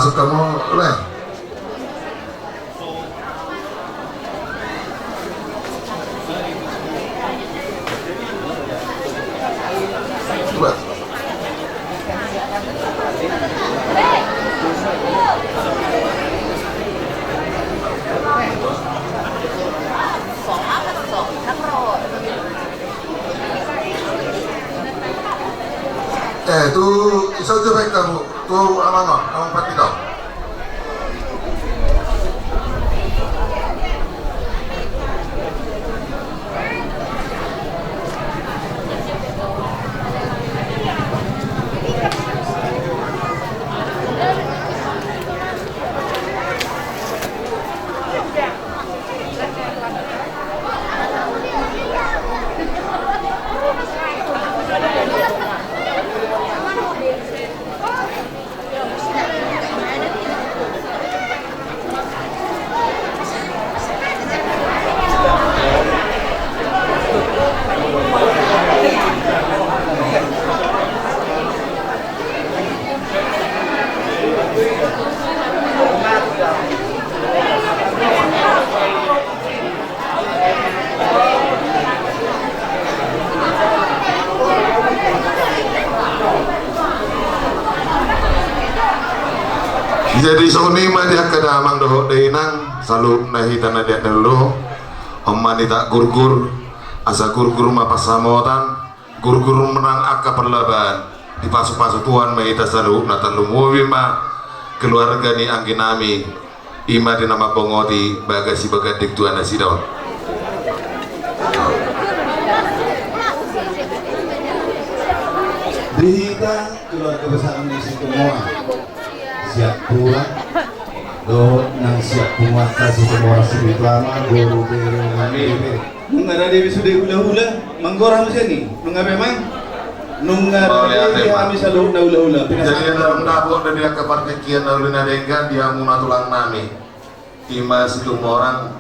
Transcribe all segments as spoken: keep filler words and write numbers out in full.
Masuk kamu, Leh. Eh, tu, iso jo baen hamu, tu amang on, amang Patito. Jadi songon i ma di angka damang dohot dainang, saluhutna hita na di atas on. On ma nitagurgur, asa gurgur ma pansamotan, gurgur nang angka parlabaan. Dipasupasu Tuhan ma hita saluhutna, tarlumobi ma keluarga ni anggi nami, i ma di na mambongoti bagas sibaganding tu nasida on. Di hita keluarga besar ni Situmorang, siap tulang dohot nang siap punguanta Situmorang Sipitu Ama, boru, bere, nang bere. Nunga rade be sude hulahula, manggora muse ni, nunga memang. Nunga rade be hami saluhutna hulahula. Jadi na dapot do di angka partingkian na uli na denggan di hamuna tulang nami. I ma Situmorang,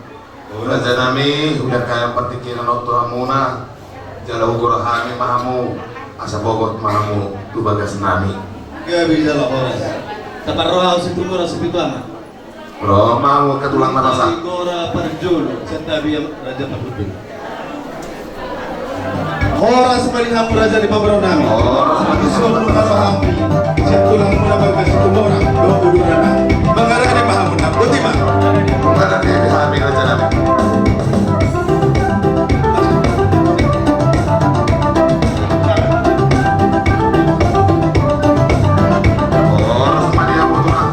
raja nami, huida hami partingkian on tu hamuna, jala hugora hami ma hamu, asa bogot ma hamu tu bagas nami. Gabe jala horas. Taparroha Situmorang Sipitu Ama. Ro ma hamu angka tulang na basa. Gora parjolo, santabi raja parhundul. Horas ma di hamu raja ni pamoruon nami. Horas ma di hamu. Siap tulang muna bagas Situmorang dohot uduran nami. Mangarade ma hamu nang, boti ma. Mangarade ma hami raja nami. Horas ma di hamu tulang.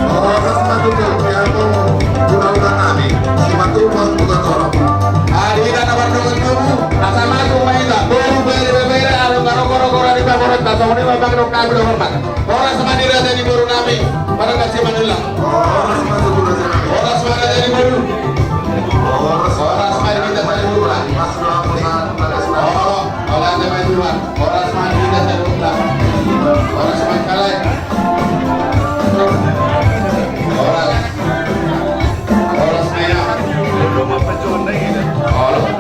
Horas ma tutu, ya, tu hulahula nami, Simatupang Buka Torop. Adi hita na mardongan tobu, asa masuk ma hita, boru, bere, bebere, adong na rogorogor di pamoruonta, songon i ma mangidok nami do hormat. Horas ma di raja ni boru nami, Parangkat Simanullang. Horas ma tutu raja nami. Horas ma raja ni boru. Horas. Horas ma di hita saluhutna. Horas ma tutu raja nami. Horas ma di hita saluhutna. Horas ma hita. Horas. Horas ma hita. Horas.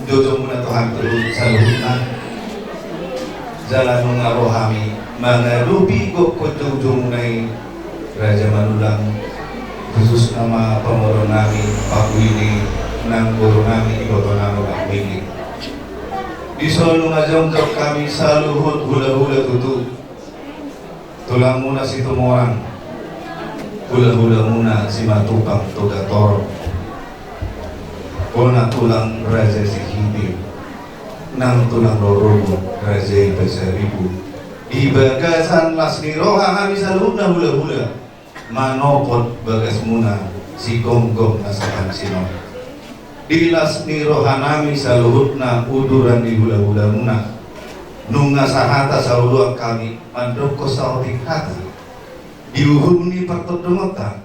Joujou muna tu hami tu saluhutna. Jala nunga ro hami mangadopi gokhon joujou muna i, Raja Manullang, khususna ma pamoruon nami Pak Willy, nang boru nami iboto nami Pak Willy. Dison nunga jongjong hami saluhut hulahula tutu. Tulang muna Situmorang, hulahula muna Simatupang Togatorop, bona tulang Raja Sihidir, nang tulang rorobot Raja i Pasaribu. Di bagasan las ni roha hami saluhutna hulahula manopot bagas muna sigomgom na sapansinon. Di las ni roha nami saluhutna uduran ni hulahula muna, nunga sahata saoloan hami mandokkon saotik hata. Di uhum ni partondongonta,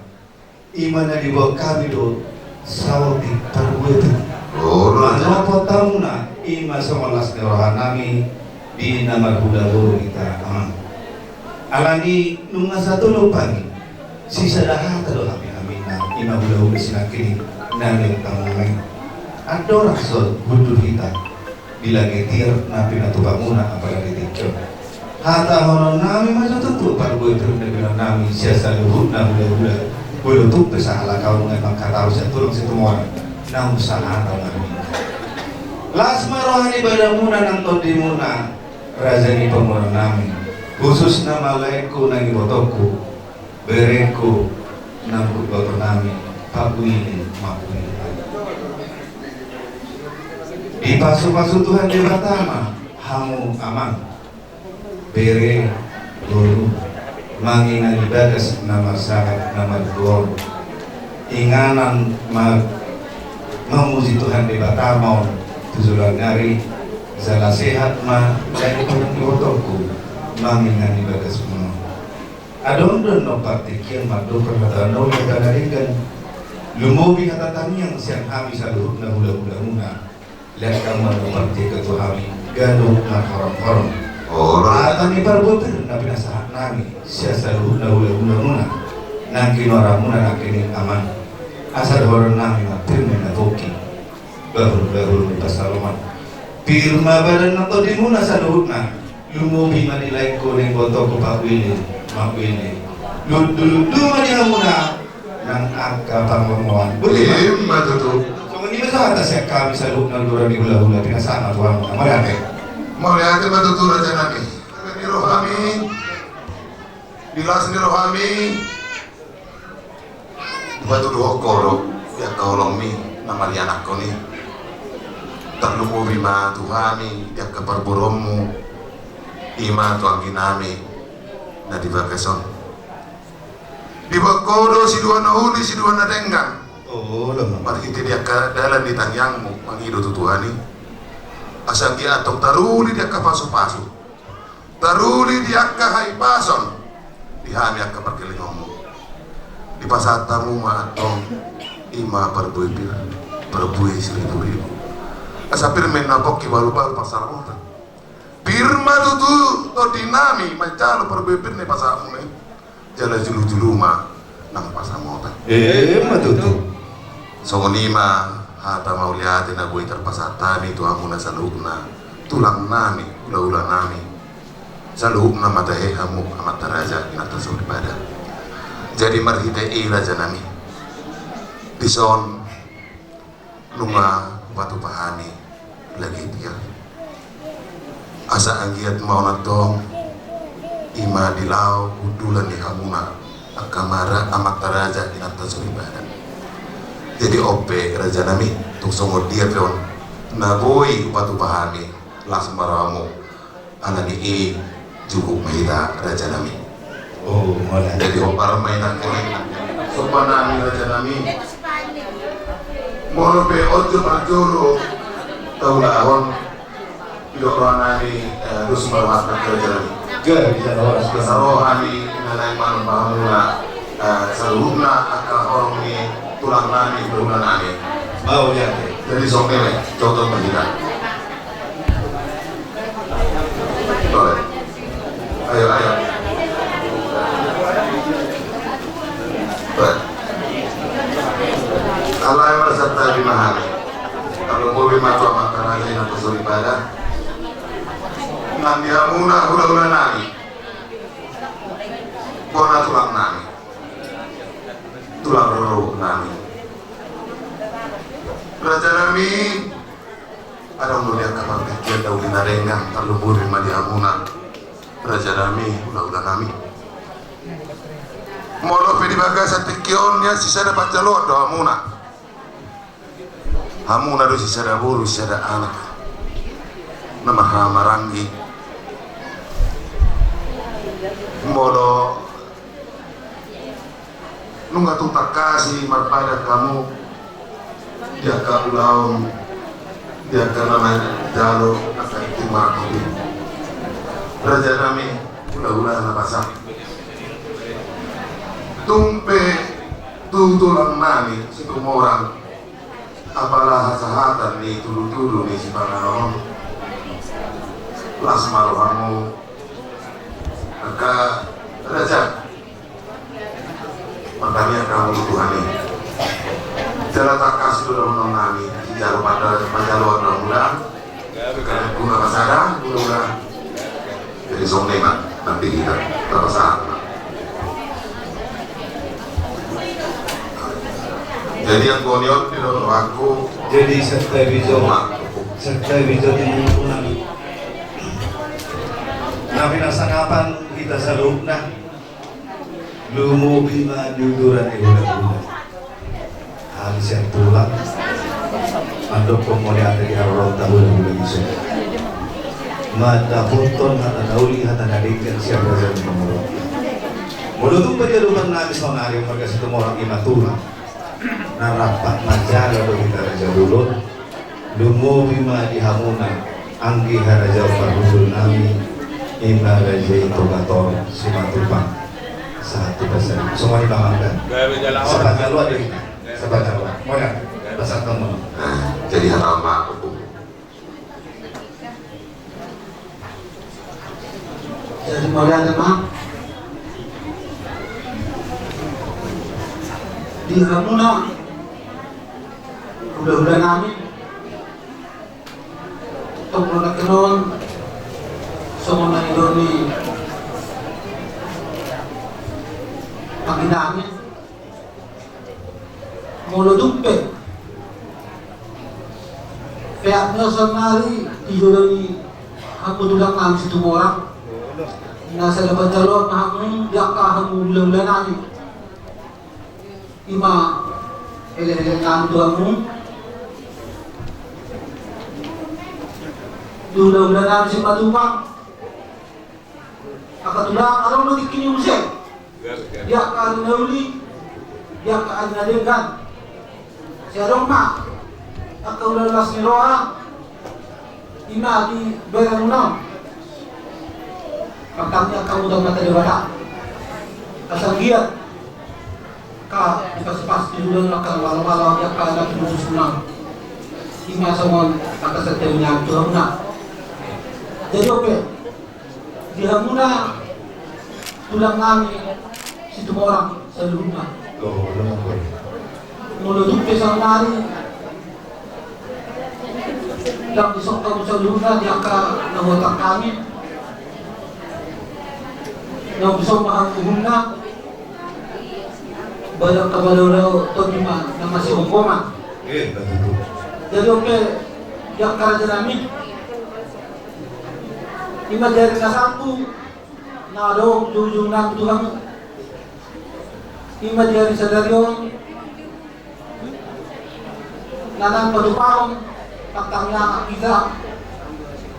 i ma na diboan hami do saotik parbue pir. Manopot hamuna, i ma songon las ni roha nami di na marhula boru hita, amang. Alani nunga satolop hami, sisada hata do hami haminang, i ma hulahula sinangkining na nion tamuna i. Andorang so hundul hita di lage tiar na pinatupa muna apala di tingki on. Hatahonon nami ma jo tutu parbue pir na binahen nami sian saluhutna hulahula. Molo tung pe sahalak ahu nunga manghatahon sian tulang Situmorang, naung sahata ma haminang. Las ma roha ni badanmuna nang tondimuna, raja ni pamoruon nami, khususna ma laengku nang ibotongku, berengku nang iboto nami, Pak Willy, Pak Willy. Dipasupasu Tuhan Debata ma hamu, amang, bere, boru, manginani bagas na marsangap na martuaon. Inganan ma mamuji Tuhan Debata ma on tu joloan ni ari, jala sehat ma laengku nang ibotongku manginani bagasmuna on. Adong do annon partingkian mandok hata na uli, hata na denggan, lumobi hata tangiang sian hami saluhutna hulahulamuna. Lean hamu ma partingkian tu hami ganup marhorong-horong. Hata ni parbue pir na pinasahat nami sian saluhutna hulahulamuna, nang ginoaranmuna nangkining, amang, asa dohonon nami ma pir ma na pongki, bahulbahul ni pansalongan. Pir ma badan nang tondimuna saluhutna. Lumobi ma di laengku nang ibotongku, Pak Willy, Mak Willy. Lundulundu ma di hamuna nang angka pangomoan. Boti ma. I ma tutu. Songon i ma hata sian hami saluhutna uduran ni hulahula, pinasahat ma tu hamuna. Mauliate. Mauliate ma tutu, raja nami. Di rohami, di las ni rohami, dipatuduhon ho do di angka holongmi na marianakhon i. Tarlumobi ma tu hami di angka parboruonmu, i ma tu anggi nami na di bagas on. Diboan ho do sidua na uli, sidua na denggan. Marhite di angka dalan ni tangiangmu mangido tu Tuhan i, asa anggiat antong taruli di angka pasupasu, taruli di angka hahipason di hami angka pargellengonmu. Dipasahat hamu ma antong, i ma parbue pir, parbue siriburibu, asa pir ma na pongki, bahulbahul pansalongan. Pir ma tutu tondi nami manjalo parbue pir na dipasahatmuna i. Jala jolojolo ma nang pansamotan. I ma tutu. Songon i ma hata mauliate na boi tarpasahat hami tu hamuna saluhutna tulang nami, hulahula nami, saluhutna ma tahe hamu amanta raja, inanta soripada. Jadi marhite i, raja nami, dison nunga hupatupa hami lage tiar, asa anggiat ma on antong i ma di laho hundulan ni hamuna angka amanta raja, inanta soripada. Jadi on pe, raja nami, tung songon dia pe on na boi hupatupa hami, las ma rohamu. Alani i juguk ma hita, raja nami. Jadi hombar ma hita, koni somba nami, raja nami. Molo pe on jo parjolo taulahon, didok roha nami, dos ma rohanta, raja nami. Asa roha ni na naeng manumpak hamuna saluhutna angka holong ni tulang nami, hulahula nami. Jadi songon i ma, jotjot ma hita. Ayo, ayo. Alai marsantabi ma hami. Tarlumobi ma tu amanta Hulahula nami, bona tulang nami, tulang rorobot nami, raja nami. Adong do di angka partingkian na uli na denggan, tarlumobi ma di hamuna raja nami, hulahula nami. Molo pe di bagasan tingki on nian sisada panjaloan do hamuna. Hamuna do sisada boru, sisada anak na marhaha maranggi. Molo nunga tung tangkas i marpadan hamu di angka ulaon, di angka na manjalo angka tingki maranggi, raja nami, hulahula na basa. Tung pe tu tulang nami Situmorang, apala hasahatan ni tudutudu ni sipanganon, las ma rohamu angka raja. Martangiang hamu tu Tuhan i. Jala tangkas do dohonon nami, sijalo pada manjalo angka undang. Karena guna pasada, guna-guna. Jadi songon i ma nanti hita tapasahat ma. Jadi anggo on i, di dohot rohangku. Jadi santabi jo, santabi jo di lingkungan. Na pinasangapan hita saluhutna. Lumobi ma di uduran ni hulahula. Hami sian tulang mandokkon mauliate di haroroanta hulahula i, so mandapothon hata na uli, hata na denggan sian raja ni Komoro. Molo tung pe di adopan nami saonari, marga Situmorang, i ma tulang na rap manjalo do hita raja bolon. Lumobi ma di hamuna anggi harajaon parhundul nami, i ma Raja i Togator Simatupang sahat tu Pasaribu. Songon i ma, mangga. Sapanjaloan do hita, sapanjaloan. Mauliate, pasahat hamu. Nah, jadi hata ma. Jadi mauliate ma di hamuna hulahula nami. Tong do nangkin on songon na nidok ni anggi nami. Molo tung pe peak ni on saonari di jolo ni hamu tulang nami Situmorang, na sada panjaloan ma hamu di angka hamu hulahula nami. I ma elek-elek nami tu hamu, tu hulahula nami Simatupang. Angka tulang, adong do tingki ni muse. Di angka ari na uli, di angka ari na denggan, sai adong ma angka ulaon las ni roha. I ma di berengmuna on. Martangiang hamu tu Amanta Debata asa anggiat angka dipasupasu di ulaon, angka na malo-malo di angka na pinungka-ungka. I ma songon angka santaion ni amang tu hamuna. Jadi on pe di hamuna tulang nami Situmorang saluhutna. Molo tung pe saonari ndang dison hamu saluhutna di angka na huhatahon hami, na dison ma hamu uhumna. Badan kabalao tondi ma na masihompoman. Jadi on pe di angka raja nami, i ma di ari na salpu na adong di ujung nami tu hamu. I ma di ari sadari on na naeng patupahon partangiangan hita,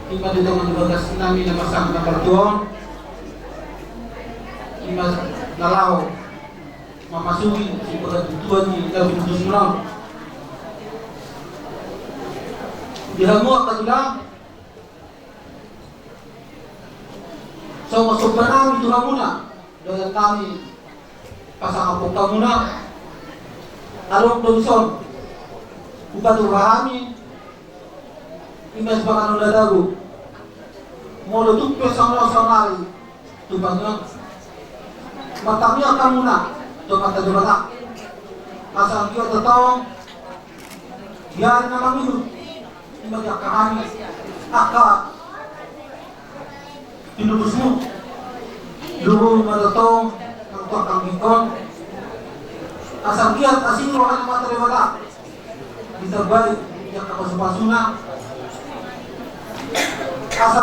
i ma di tonga ni bagas nami na marsangap na partua on, i ma na laho mamasuhi sipagantuan ni na pinungka-ungka on. Di hamu angka tulang, songon somba nami tu hamuna, dohonon nami pasangaphon hamuna. Adong do dison hupaturba hami, i ma sipanganon na tabo. Molo tung pe songon on saonari tu pangion, martangiang hamuna tu Amanta Debata asa anggiat tongtong di ari na mangihut, i ma di angka hami angka Tinubusmu, luhut ma tongtong nang tu angka ginggom, asa anggiat asing roha ni Amanta Debata, ditambai di angka pasupasuna, asa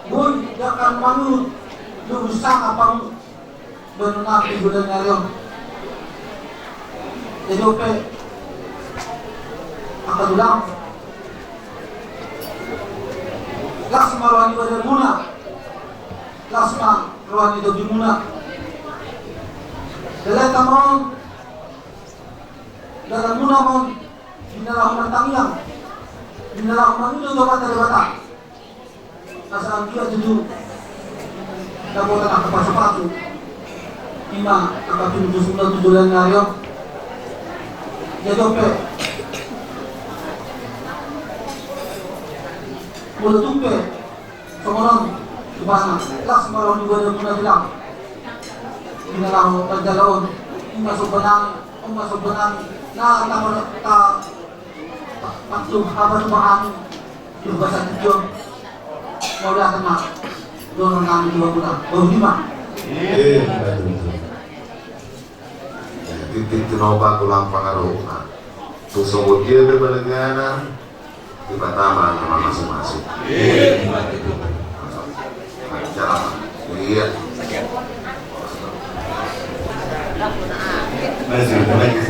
boi di angka manurut luhut sangap hamu. Baru nanti bulan nyari on. Jadi ope, angka tulang, las ma roha ni badanmuna, las ma roha ni tondimuna. Dalan ta ma on, dalanmuna ma on, di na laho martangiang, di na laho mangido tu Amanta Debata. Asa anggiat tutu dapotan angka pasupasu, ima angka tinubusmuna tu joloan ni ari on. Jadi ope, molo tung pe songon on rupana, las ma roha ni badanmuna, tulang, di na laho manjalo on. Ima somba nami, ima somba nami na ta, ta, ta, tu haba tu bahani. Di bagasan tujuan. Mauliate ma dohonon nami tu hamuna. Bau hima. Eh, betul, betul. Ya, titik tinopa tulang pangarahutna. Tu songon dia be balagana, Debata ma na mamasumasu. Eh, betul, betul. Iya. Maju, maju.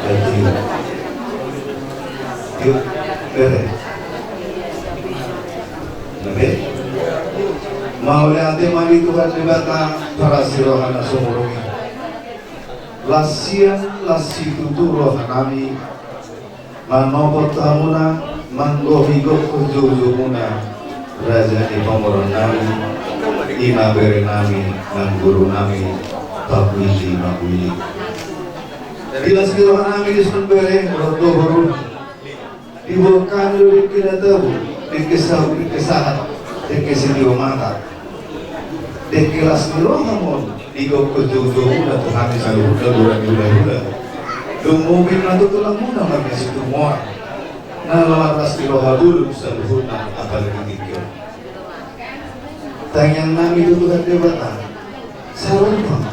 Maju. Yuk, bere. Nabe. Mauliate ma di Tuhan Debata, parasi roha na sumurung i. Las sian, las situtu roha nami. Manopot hamuna, manggohi gokhon joujoumuna, raja ni pamoruon nami, ima bere nami, nang boru nami, Pak Willy, Pak Willy. Di las ni roha nami dison bere, dohot boru. Diboan hami do dengke na tabo, dengke saut, dengke sahat, dengke sitio mata. Dengke las ni roha ma on, di gokhon joujoumuna tu hami saluhutna, boru ni hulahula. Dung mobing ma tu tulangmuna marga Situmorang. Na laho marlas ni roha bolon saluhutna, apalagi tingki on. Tangiang nami tu Tuhan Debata. Sarupa ma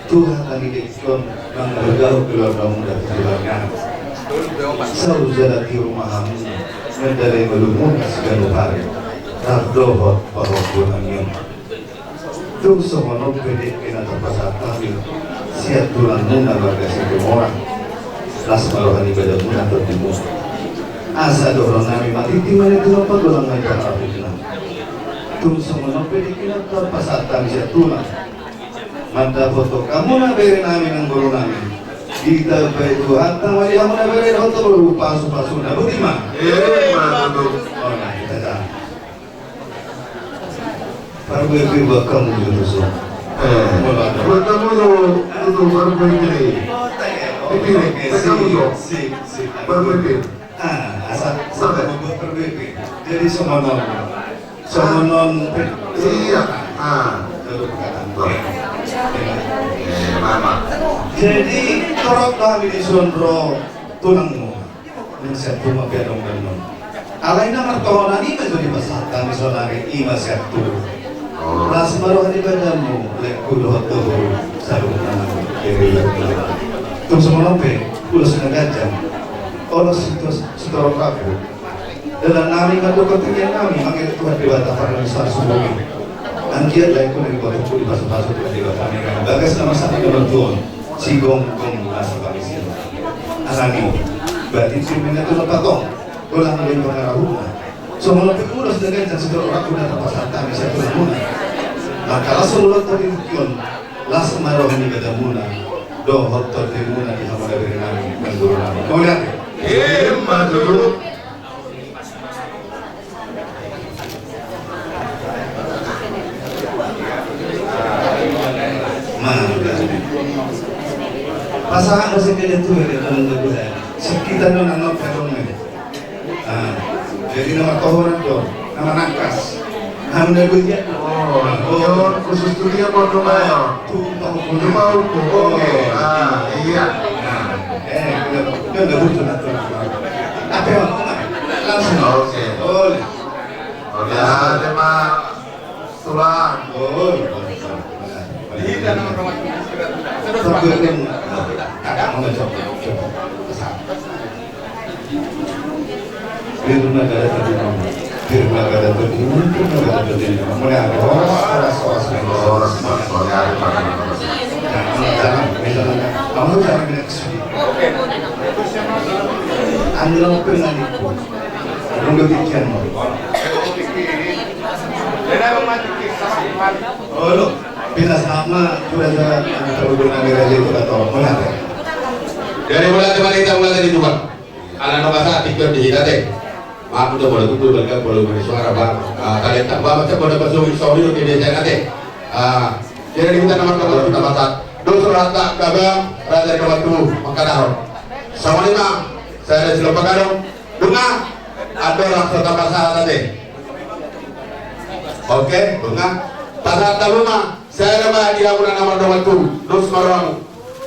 tu hata ni dengke on, mangargahon keluargamuna tu joloan ni ari. Saur jala tiur ma hamuna, mandalani ngolumuna siganup ari, rap dohot pahompu nami on. Tung songon on pe dengke na tarpasahat hami sian tulangmuna marga Situmorang. Las ma roha ni badanmuna, tondimuna. Asa dohonon nami ma, tintin ma ni tulang, panggolang ma i pangarahutna. Tung songon on pe dengke na tarpasahat hami sian tulang. Mandapothon hamuna bere nami nang boru nami. Ditambai Tuhanta ma di hamuna bere dohot boru pasupasuna. Boti ma. Eh, ma tutu. Oh, na, hita da. Parbue pe buat hamu jo tuson. Eh, buat hamu jo tutu, parbue pe. Pipili, sip, sip, sip. Parbue pe. Ah, asa. Sampai. Parbue pe. Jadi songon on. Songon on pe. Iya. Ah. Lalu perkataan. Eh, mama. Jadi torop hami dison ro tulangmu. Nang sian tu ma pe adong danon. Alai na martohonan i ma jo dipasahat hami saonari, ima sian tu. Oh. Las ma roha ni badanmu, lehon dohot boru, saluhutna nang. Tung songon on pe, ulos na ganjang. Ulos sitorop rambu. Dalan nami mandok tangiang nami, mangido Tuhan Debata parlinggoman sumurung i. Anggiat lehon na dibotohon, dipasupasu Tuhan Debata nami, bagas na marsak, na martuaon, sigomgom na saparisian. Alani, batin sirumina tu na patong, golang do i pangarahutna. Songon on pe ulos na ganjang sitorop rambu na tarpasahat hami sian tulangmuna. Mangkalas ulaonta di tingki on, las ma roha ni badanmuna, dohot tondimuna di hamuna bere nami, nang boru nami. Mauliate. Ima tutu. Pasahat ma singkali tu ya, dalam lagu ya. Sekitar nang nang padong ya. Ah, jadi nama tohonan do, nama nangkas. Hamuna do dia. Oh, oh, khusus tu dia, Pak, nama ya. Tu Pak Hukum. Tu Pak Hukum. Oke. Ah, iya. Nah, eh, udah, udah, udah, udah, udah. Apa yang mau, Pak? Langsung. Oke. Boleh. Oke, ah, terima. Jadi mulai dari kita mulai dari dua. Ala nunga sahat tingki on di hita ate. Maaf, uda, molo tutu, balik, molo mani suara, bang. Ah, talenta, bang, macam molo pasu, sorry, oke, biasa ate. Ah, jadi di hita nama, nama, nama sahat. Dos rohanta, Gabang, raja, nama tu, mangkatahon. Songon i ma, sada Silopagadong, nunga, andorang so tamba sahat ate. Oke, nunga. Pasahat hamu ma, sada ma di hamuna na mardongan tubu, dos ma rohamu.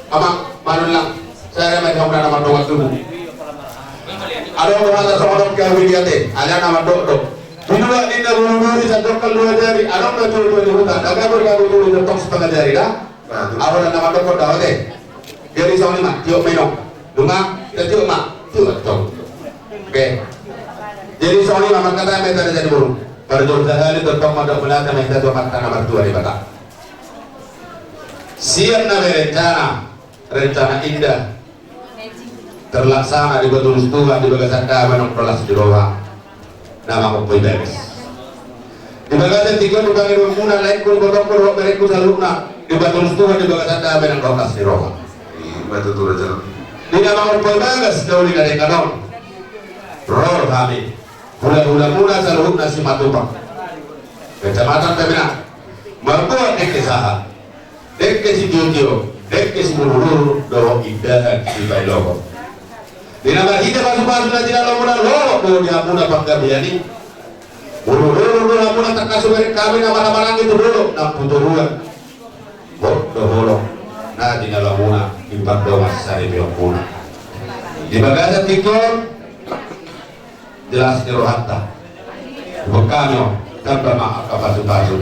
Amang, Manullang, sada ma di hamuna na mardongan tubu. Adong do hata songon on, gabe di ate, alana mandokdok. Di luat ninna bulu duri, sandok kan dua jari, adong do tolu-tolu di huta, dang gabe gabe tolu, tong setengah jari da. Ahu na mandokkon da ate. Jadi songon i ma, tiop ma inong. Nunga, tiop ma, tiop tong. Oke. Jadi songon i ma, markata ma hita raja ni boru. Parjolo sahali tongtong mandok mulata ma hita tu Amanta na martua Debata. Sian na rencana, rencana indah terlaksana di patulus Tuhan di bagasan dame nang dolas ni roha na mangompoi bagas. Di bagasan tingki on di pangidoanmuna, laengku, ibotongku dohot berengku saluhutna, di patulus Tuhan di bagasan dame nang dohot las ni roha. Ima tutu raja. Di na mangompoi bagas na uli na denggan on, ro do hami, hula-hulamuna saluhutna Simatupang, Kecamatan Pamenak, mamboan dengke sahat, dengke sitio-tio, dengke simurururu dohot indahan sipailohon. Di na marhite pasu-pasu na jinalomuna, ro do di hamuna panggabean i. Murururu do hamuna tangkas hubereng hami na marhahamaranggi tu dolok nang tu toruan. Bot do holong na jinalomuna di pardongan saripeonmuna. Di bagasan tingki on, jelas ni rohanta. Bukan hami on, tamba ma angka pasu-pasu.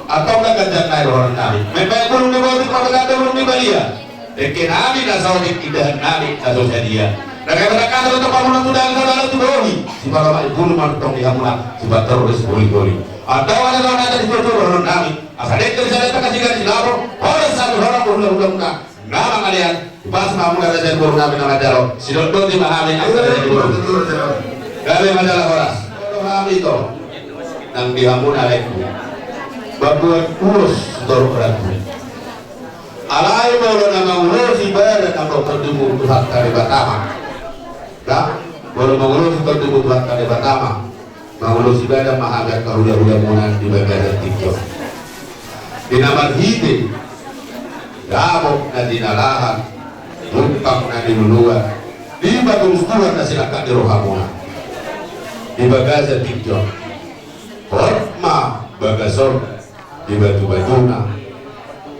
Antong ganjang nai dohonon nami. Membahen bulung ni botik, marbaganda bulung ni balian. Dengke nami na saotik, indahan nami na so sadia. Dengke berangkat tu hamuna tu dangka dalan tu dohi. Sipalomak i bulung, manutong di hamuna sipatorus holi-holi. Antong ada dohonon nami. Asa dengke di sada tangkas sigaris lapo. Horas satu horas hula-hulamuna na mangalean, pas ma hamuna raja ni boru nami na manjalo, sidok-dok i ma hami angka raja ni boru. Gabe ma jala horas. Olo hami ito nang di hamuna laengku, mamboan ulos tu toru raja. Alai molo na mangulosi badan nang dohot tondimu Tuhanta Debata ma. Da, molo mangulosi tondimu Tuhanta Debata ma. Mangulosi badan ma hami angka hula-hulamuna di bagasan tingki on. Di na marhite dapot na jinalahan, jumpang na niluluan, di patulus Tuhan na sinangkap ni rohamuna di bagasan tingki on. Hot ma bagas on di batu-batuna.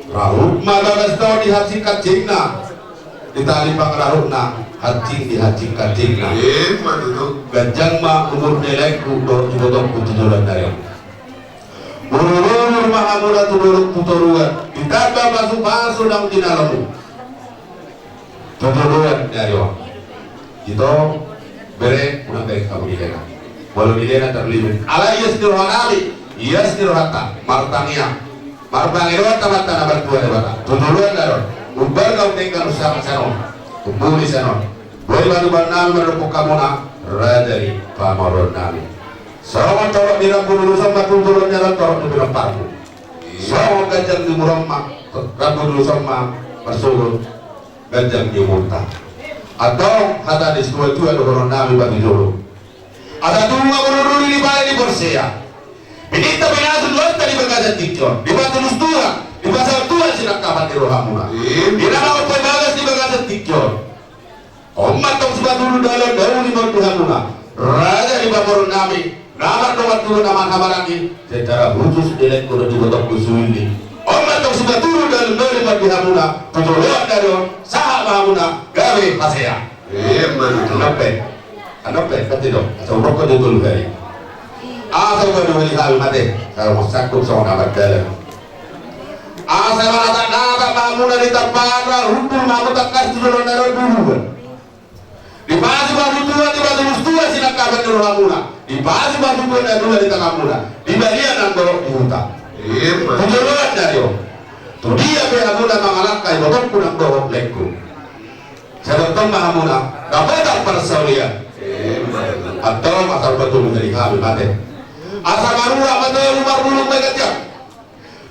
Rahut ma bagas on di hansit-hansitna, di tali pangarahutna, hansit di hansit-hansitna. Ima tutu. Ganjang ma umur ni laengku dohot ibotongku tu joloan ni ari on. Murururu ma hamuna tu dolok tu toruan, ditamba pasu-pasu naung jinalomu tu joloan ni ari on. Ito, bere, unang baen hamu nilena. Molo nilena tarlumobi. Alai ias ni roha nami, ias ni rohanta, martangiang, marpangidoan tu Amanta na martua Debata tu joloan ni ari on. Umbalga, umdenggan, umsahat sian on, umbuli sian on. Boi ma tubu nami mandokkon hamuna raja ni pamoruon nami. Songon torop ni rambu ni ulos on ma tu joloan ni ari on torop ni pinomparmu. Songon ganjang ni umur on ma rambu ni ulos on ma marsogot ganjang ni umurta. Antong hata ni situa-tua dohonon nami batu jolo. Asa tubu ma murururu di pala ni porsea. Pininta pinasu luatta di bagasan tingki on, dipatulus Tuhan, dipasahat Tuhan sinangkapan ni rohamuna. Di na mangompoi bagas di bagasan tingki on. On ma antong sipatudu dalan na uli ma di hamuna. Raja ni pamoruon nami, na mardongan tubu, na marhahamaranggi, secara khusus di laengku dohot ibotongku Suwilli. On ma antong sipatudu dalan na uli ma di hamuna tu joloan ni ari on, sahat ma hamuna gabe hasea. Ima tutu. Annon pe, annon pe, kan tio do, asa umrokkon jo tolu hali. Asa uba dua kali hal mate, sai sangkup songon na mardalan. Asa manatak-natak ma hamuna di tampana, hundul ma hamu tangkas tu joloan na ro duluan. Dipasupasu Tuhan di batu mustua sinangkapan ni rohamuna, dipasupasu Tuhan na dua di tanganmuna, di balian nang borok di huta. Ima. Tu joloan na ro. Tu dia pe hamuna mangalangka, ibotongku nang dohot laengku. Sai tongtong ma hamuna dapotan parsaulian. Antong asa uba tolu kali hal mate. Asa marura ma tolu marbulung bagas jam.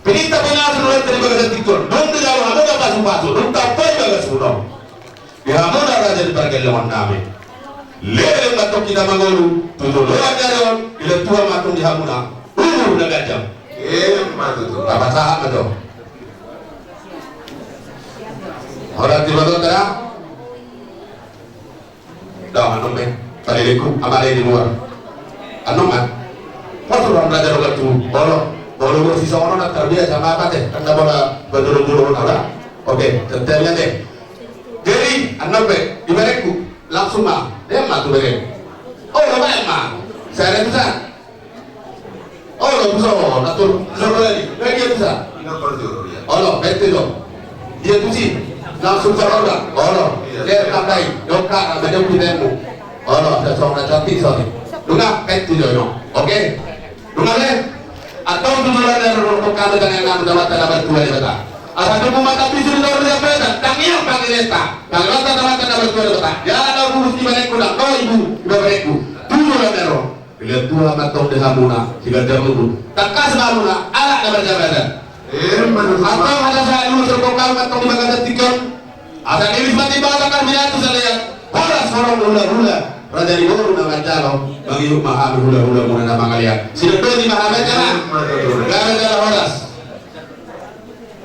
Pinita pinasu nang di bagasan tingki on. Dung dijalo hamuna pasupasu, dung tampoi bagasmuna on. Di hamuna raja ni pargellengon nami. Leleng ma antong hita mangolu tu joloan ni ari on, dilehon Tuhan ma antong di hamuna umur na ganjang. Ima tutu. Tapasahat ma jo. Horas di bagasan da. Dao, annon be. Palelengku, amale di luar. Annon kan? Pos ulang belajar ulang tu. Olo. Olo, olo, si songon on, terbiasa ma apa teh? Kan nda bola badulu-dulu, ora? Oke, tentunya teh. Jadi, annon be, di berengku, langsung ma. Dia ma tu bereng. Oh, lo main ma. Saya ada tusan. Olo, tuso, natur, tuso berani. Berani ya bisa. Olo, bete dong. Dia tusi. Langsung saroda. Olo. Iya. Dia tambai. Doka, namanya pidemu. Olo, saya songon na cantik, sorry. Dunga, bete dong. Oke. Dunga, le. Antong tu joloan na ro, kami tangiang nami Tamata na martua Debata. Asa tubu mata pisu di toru dia beta. Tangiang panggileta. Panggileta Tamata na martua Debata. Ya, na bulus di berengku, na. Oh, ibu, ibu berengku. Tu joloan na ro. Dilehon Tuhan ma antong di hamuna siganjang umur. Tangkas ma hamuna anak na marjabatan. Ima tutu. Antong asa sahat ulos rongkong hami ma antong di bagasan tingki on. Asa dilis ma Debata hami na tu salean. Horas horong hulahula. Raja ni boru na manjalo. Mangihut ma hami hulahula muna na mangalean. Sidodoni ma hami jala. Ima tutu. Gara-gara horas.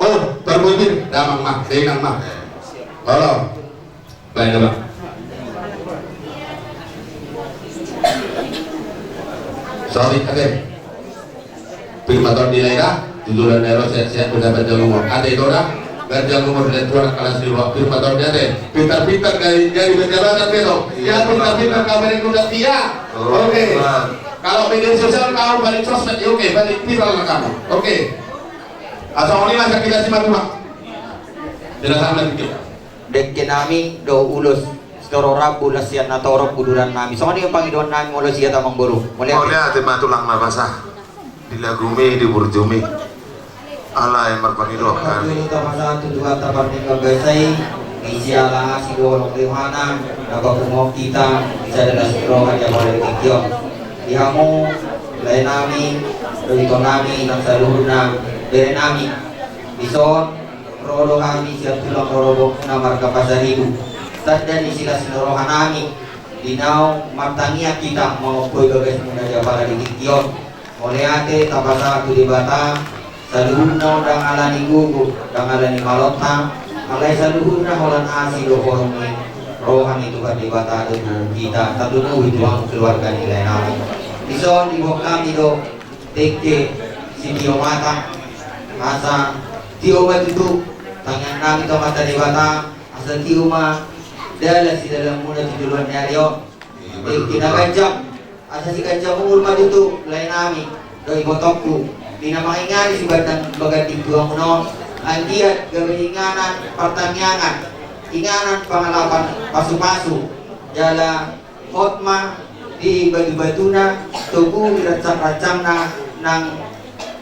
Oh, parbobir. Damang ma. Denang ma. Olo. Baik, Bang. Sorry, ate. Pir ma antong di lae da, tu joloan na ro sehat-sehat, berganjang umur. Ate, ito da, ganjang umur dan tuan kalas di bawah. Pir ma antong di ate. Pintar-pintar dari, dari berjabatan, beto. Ya, pintar-pintar kabar yang kuda dia. Oke. Kalau media sosial kamu balik sosmed, ya oke, balik viral lah kamu. Oke. Asal ini masa kita simak, Bang. Jelas amat dikit. Dengke nami do ulos sitorop rambu las sian na torop uduran nami. Songon i pangidoan nami molo sian amangboru. Mauliate. Mauliate ma tulang na basa. Di lagumi, di burjumi. Alai marpangidoan hami. Marpangidoan hami tu Tuhanta Pardenggan Basa i. Isi ala asi do holong rohana. Na papungu hita. Asa dalan roha di apala di tingki on. Di hamu lae nami, do ito nami, nang saluhutna bere nami. Dison. Ro do hami sian tulang rorobot na marga Pasaribu. Tanda ni silas ni roha nami. Di naung martangiang hita mangompoi bagasmuna di apala di tingki on. Mauliate tapasahat tu Debata. Saluhutna ndang ala ni gogo, ndang ala ni malonta. Alai saluhutna holan asi do holong ni roha ni Tuhan Debata do tu hita. Tarlumobi tu keluarga ni lae nami. Dison diboan hami do dengke sitio mata. Asa tio ma tutu tangiang nami tu Amanta Debata. Asa tio ma dalan sidalananmuna tu joloan ni ari on. Dengke na ganjang. Asa siganjang umur ma tutu lae nami dohot ibotongku. Di na mangingani sibahen bagas ni tuamuna on. Anggiat gabe inganan partangiangan. Inganan pangalapan pasupasu. Jala hot ma di batubatuna, togu di rancangna, nang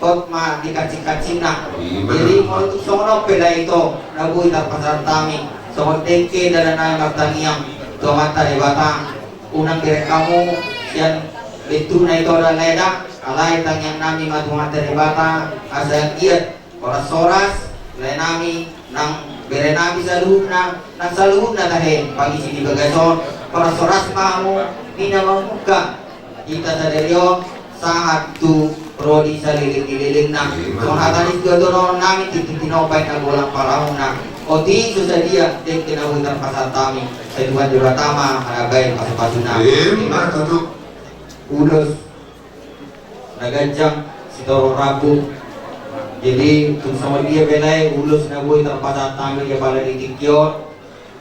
hot ma di kancingkancingna. Jadi molo tung songon on pe lae ito na boi tarpasahat hami songon dengke dalan nami martangiang tu Amanta Debata. Unang direk hamu sian bentuna ito da lae da. Alai tangiang nami ma tu Amanta Debata asa anggiat horas-horas lae nami nang bere nami saluhutna, nang saluhutna tahe pangisi di bagas on. Horas-horas ma hamu di na mamungka hita sadari on sahat tu ro di saleleng ni lelengna. Songon hata ni sidohonon nami, tintin tinompa inna golang parahuna. Otik so sadia dengke na boi tarpasahat hami. Sai Tuhan Debata ma manabahen pasupasuna. Ima tutu. Ulos na ganjang sitorop rambu. Jadi tung songon dia pe lae ulos na boi tarpasahat hami di apala di tingki on.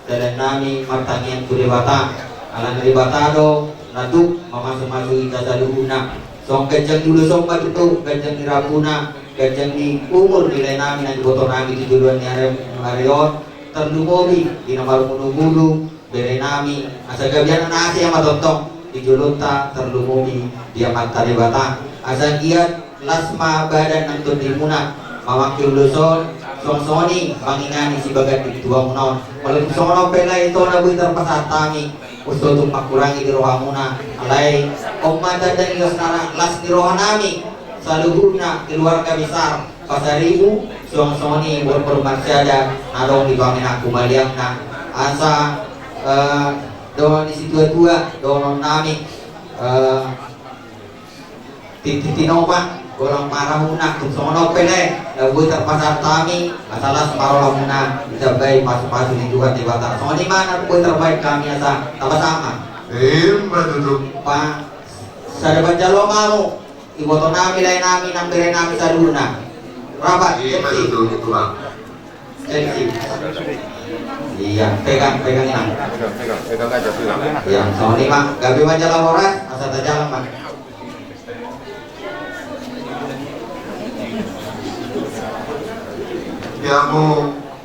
Dalan nami martangiang tu Debata. Alana Debata do na tuk mamasumasu hita saluhutna. Songon ganjang ni ulos on ma tutu, ganjang ni rambuna, ganjang ni umur ni lae nami na diboto nami tu joloan ni ari, ari on, tarlumobi di na marmulumulu bere nami, asa gabe anak na asing ma tongtong di jolonta, tarlumobi di Amanta Debata. Asa anggiat las ma badan nang tondimuna mamangke ulos on, suang songon i mangingani sibagas ni tuamuna on. Molo tung songon on pe lae, ito na boi tarpasahat hami, unang tung mangkurangi di rohamuna. Alai on ma tanda ni las na, las ni roha nami, saluhutna keluarga besar Pasaribu, suang songon i boru-boru marsada na adong di pamenakku maliangna. Asa, eh, dohonon ni situa-tua, dohonon nami, eh, tintin tinopa, godang ma rahutna. Tung songon on pe lae, na boi tarpasahat hami, asa las ma rohamuna ditambai pasu-pasu ni Tuhan Debata. Songon i ma na boi tarbahen hami, asa tapasahat ma. Ima tutu. Pa, sada panjalo ma hamu. Iboto nami, lae nami, nang bere nami saluhutna. Rapat. Ima tutu, Tulang. Seksi. Iya, pegang, pegang, Inang. Pegang, pegang aja, pegang. Iya, songon i ma, gabe ma jala horas, asa tajalang ma. Ia hamu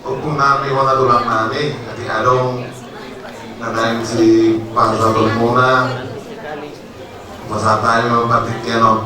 ompung nami, bona tulang nami, atik adong na naeng sipasahatonmuna. Pasahat hami ma partingkian on.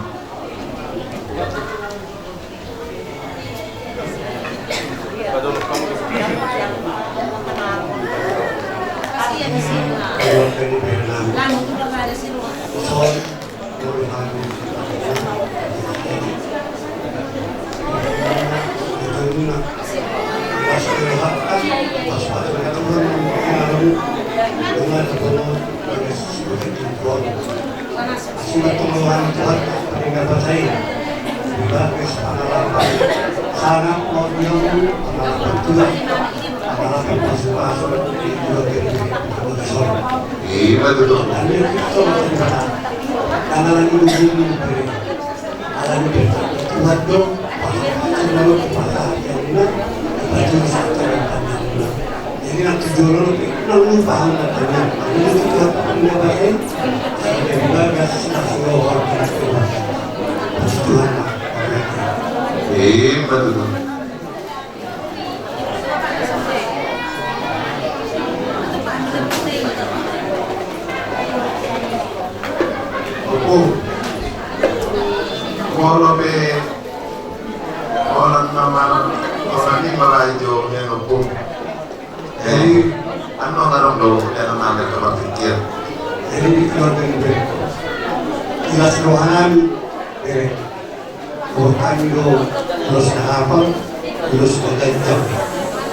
Asi ma tong roha ni Tuhan, pardenggan basa i. Di bagas pangalapan, sana mau dia mu pangalapan Tuhan, pangalapan pasu-pasu di dua ribu dua puluh. Ima tutu. Kami kita mau cerita, tanggalan ibu-ibu ini. Alani Tuhan do, pasu-pasu na ro tu parhatianna, pasu-pasu na ro tu parhatianna. Jadi, na tu jolo, na lupa hal katanya. Jadi, itu Tuhan tak punya baik, eh? Jadi, bagas, na suruh orang kena Tuhan. Puji Tuhan, Pak. Ima tutu. Ompung. Molo pe holan na mar-, holan i ma lae jo nian, Ompung. Jadi, annon adong do, ya, na nami marpikir. Jadi, di keluarga ini, di las roha nami, eh, Rohani do ulos na hapal, ulos na ganjang,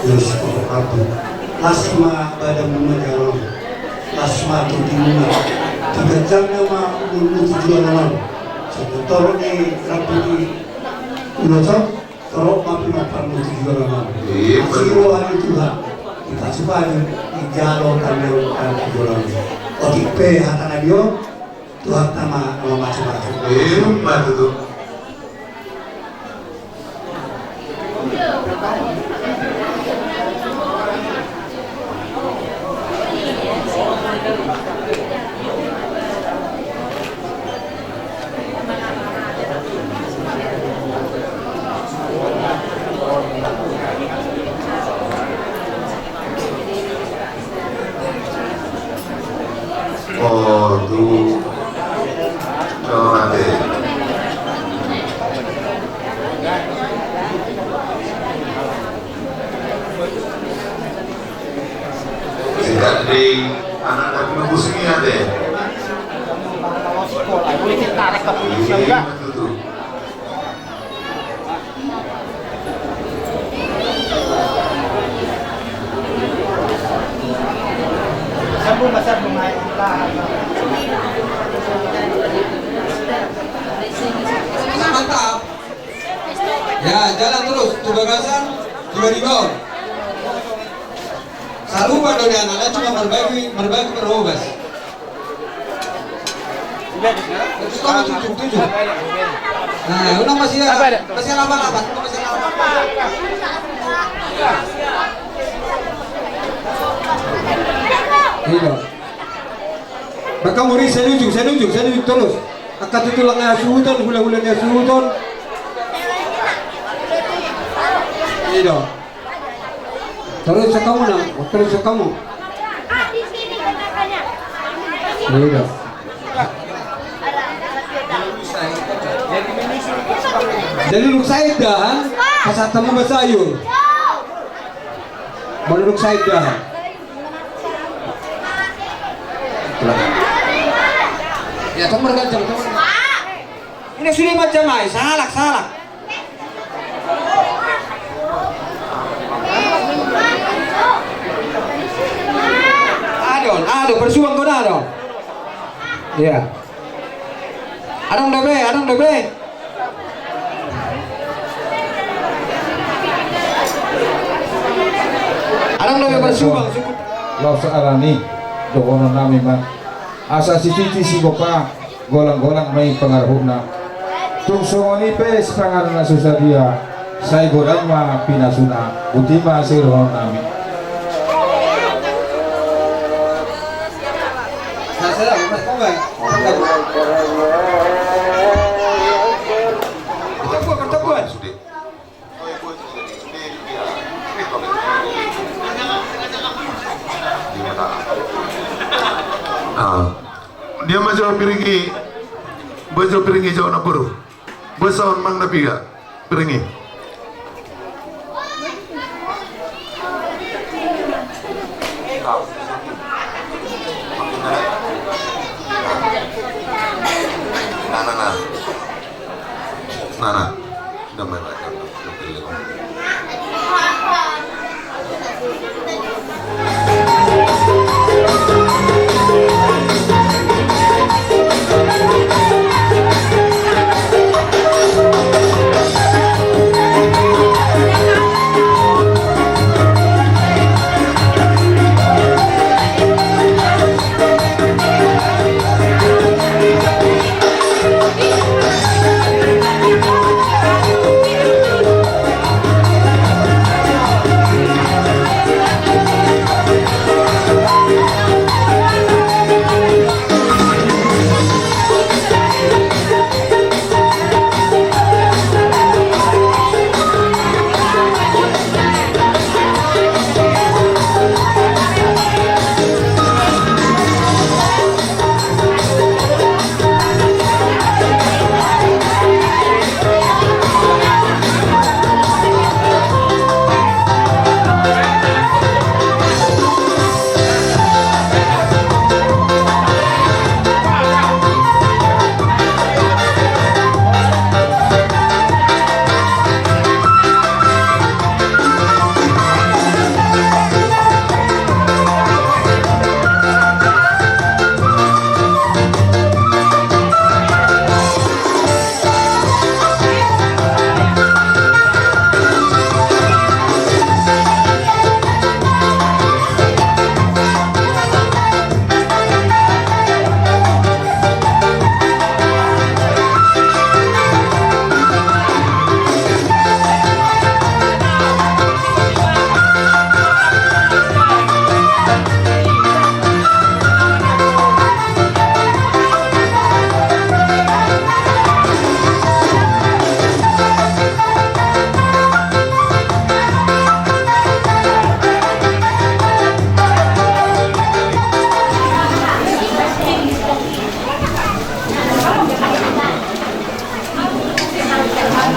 ulos na hapal. Las ma badanmuna jala on, las ma tondimuna. Tung ganjang nama umurmu tu joloan on. Songon torop ni rambu ni ulos on, torop ma pinantimu tu joloan on. Ima. Asi roha ni Tuhan, dipasupasu, dijalo tamiang tu joloan on. Otik pe hata na di on, Tuhanta ma na mamasu-masu. Ima tutu. Oh, tu. Coba deh. Singkat di anak dapur nunggu sini ya deh. Iya, tuh, tuh. Mantap. Ya, jalan terus. Tu bagasan, tu baribaon. Sarupa do nian, ala cuma marbagi, marbagi parhobas. Tujuh, tujuh, tujuh. Nah, unang masih, masih lapan, lapan, unang masih lapan. Iya. Maka muri setuju, setuju, setuju, terus. Angka tulang ni hasuhuton, hula-hula ni hasuhuton. I do. Terus sian hamu, Nang. Terus sian hamu. I do. Jadi, dung sae da, pasahat hamu ma sayur. Dung sae da. Ya, tong marganjang, tong. Ini sudah macam ai, salah, salah. Adong, adong, parsuang do, adong. Ya. Adong dope, adong dope. Adong dope parsuang, suhut. Laos alani, dohonon nami ma. Asa sititi sigopa, golang-golang ma i pangarahutna. Tung songon i pe sipanganon na so sadia, sai godang ma pinasuna, boti ma sidohonon nami. Ah. Dia ma jo piring i, buat jo piring i jo na boru. Buat saon mang na piga piring i. Nah, nah, nah. Nah, nah. Damai, damai, damai.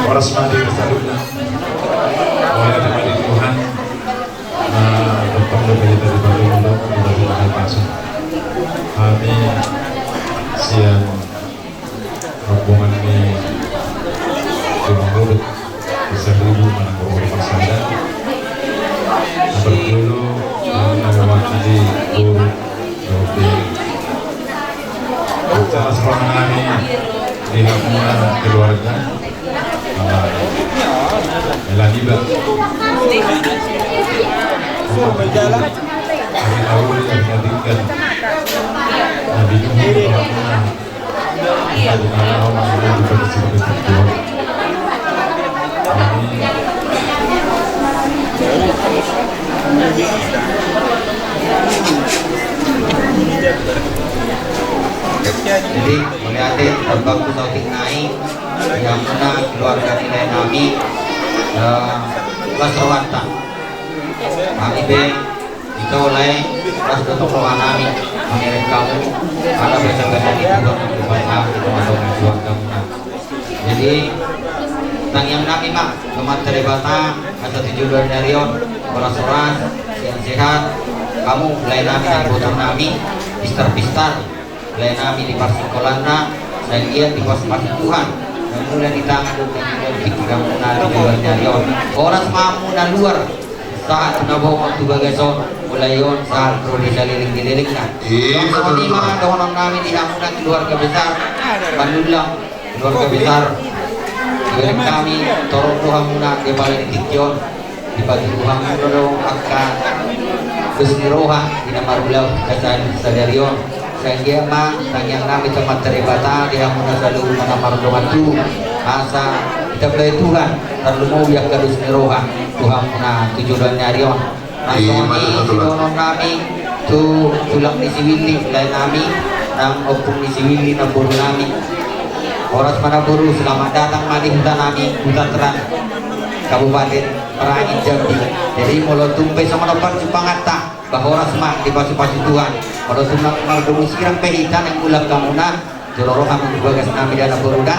Horas ma di saluhutna. Mauliate ma di Tuhan. Nah, tongtong do hita dipasu, dipasu, dipasu. Hami sian rombongan ni Tumangurut, Pasaribu manang Guru Marsada. Parjolo, hami na mewakili boru dohot acara sekolah nami di hak muna keluarga. Ala, ala iba. Hami tahu yang tadi kan. Nabi Nuh, jadi, mauliate, Bangku saotik nai, di hamuna keluarga ni lae nami, eh, las rohanta. Hami pe, ito lae, las do tong roha nami, mamereng hamu, ala basa-basa ni Tuhan, di balik nami, di tongah-tongah keluargamuna. Jadi, tangiang nami ma, tu Amanta Debata, asa tu joloan ni ari on, horas-horas, sehat-sehat, hamu, lae nami, nang iboto nami, pistar-pistar, lae nami di parsingkolanna, sai anggiat dipasupasu Tuhan, na mula ni tangan dohot na mula ni pikiranmuna tu joloan ni ari on. Horas ma hamu na luar, sahat tu na bongot tu bagas on, mulai on sahat ro di saleleng ni lelengna. Iya, betul, betul. Songon i ma dohonon nami di hamuna keluarga besar Manullang, keluarga besar. Dibereng hami, torop do hamuna di balik ni tingki on. Dipatudu hamuna do angka dos ni roha di na marulaon di sadari on. Sai anggiat ma tangiang nami tu Amanta Debata di hamuna saluhutna na mardongan tubu, asa ditambai Tuhan tarlumobi angka dos ni roha tu hamuna tu joloan ni ari on. Nang songon i sidohonon nami tu tulang ni si Willy, lae nami, nang ompung ni si Willy, namboru nami. Horas ma namboru, selamat datang ma di huta nami, Huta Terang, Kabupaten Merangin, Jambi. Jadi molo tung pe songon on parsipanganta, ba horas ma dipasupasu Tuhan. Molo tung na mardomu sirang pe hita naeng mulak hamuna, jolo ro hamu tu bagas nami da namboru da.